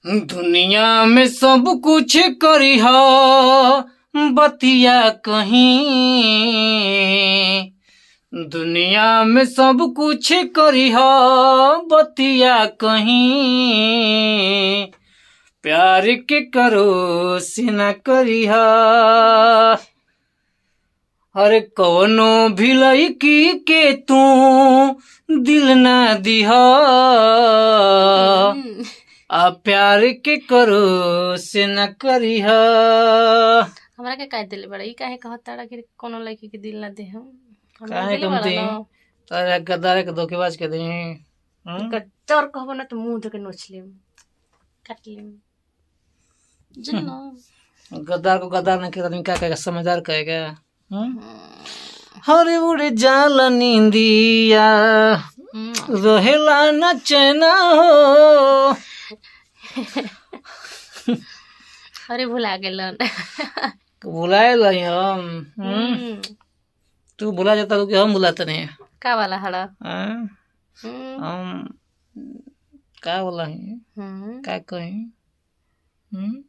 दुनिया में सब कुछ करी बतिया कहीं, दुनिया में सब कुछ करी बतिया कहीं, प्यार के करो से न करी। अरे कवनो भी लड़की के तू दिल ना दिहा, आ प्यार के करो से न करीह। हमरा के काहे दिले बड़ा? ई काहे कहता कि कोनो लड़की के दिल ना दे हम? हमरा काहे दिले कम बड़ा दी? ना। तारे गद्दार के धोखेबाज के दी। गद्दार कहबो ना तो मुंह धो के नोच लेम, काट लेम, जान। गद्दार को गद्दार नहीं कहता आदमी, क्या कहेगा? समझदार कहेगा। हम्म? हरे उड़े जाला नींदिया, रहेला न चैना हो। अरे भुला गेलन। भुलाए लही हम? तू भुला जाता तो कि हम भुलाते नहीं? का वाला हड़ा? हाँ? हम का बोला ही? का कही? हम्म?